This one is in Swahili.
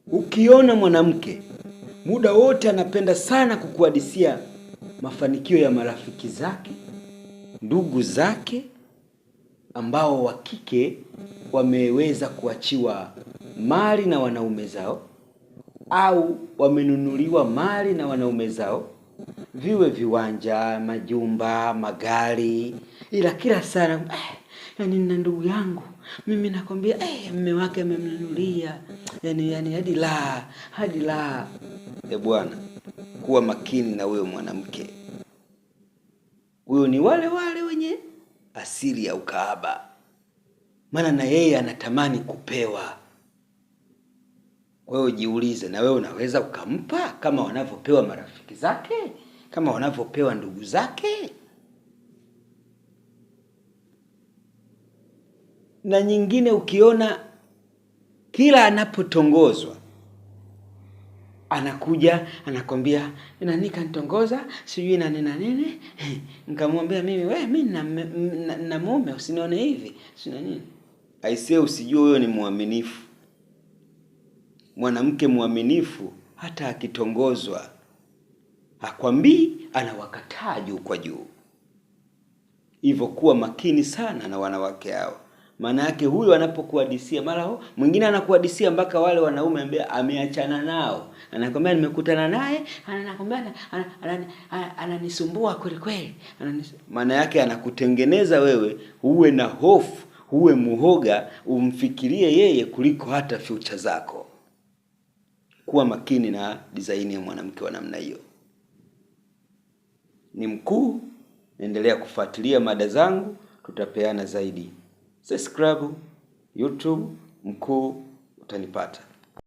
Ukiona mwanamke muda wote anapenda sana kukuhadisia mafanikio ya marafiki zake, ndugu zake ambao wa kike wameweza kuachiwa mali na wanaume zao au wamenunuliwa mali na wanaume zao, viwe viwanja, majumba, magari, ila kila sana yani nina ndugu yangu mimi nakwambia, mme wake amemnunulia, yani hadi la hadi la. E bwana, kuwa makini na huyo mwanamke. Huyo ni wale wale wenye asili ya ukahaba, maana na yeye anatamani kupewa. Kwa hiyo jiulize, na wewe unaweza ukampa kama wanavyopewa marafiki zake, kama wanavyopewa ndugu zake? Na nyingine, ukiona kila anapotongozwa anakuja anakwambia, nani kanitongoza, sijui nani na nini. Nikamwambia mimi, we, mi na mume, usinione hivi, sina nini. Aisee, usijue huyo ni mwaminifu. Mwanamke mwaminifu hata akitongozwa hakwambii, anawakataa juu kwa juu. Hivyo kuwa makini sana na wanawake hao. Maana yake huyu anapokuhadisia mara mwingine anakuhadisia mpaka wale wanaume ambao ameachana nao, anakwambia nimekutana naye, anakwambia ananisumbua kweli kweli. Maana yake anakutengeneza wewe uwe na hofu, uwe muhoga, umfikirie yeye kuliko hata future zako. Kuwa makini na design ya mwanamke wa namna hiyo. Ni mkuu, endelea kufuatilia mada zangu, tutapeana zaidi. Subscribe YouTube Mkuu, utanipata.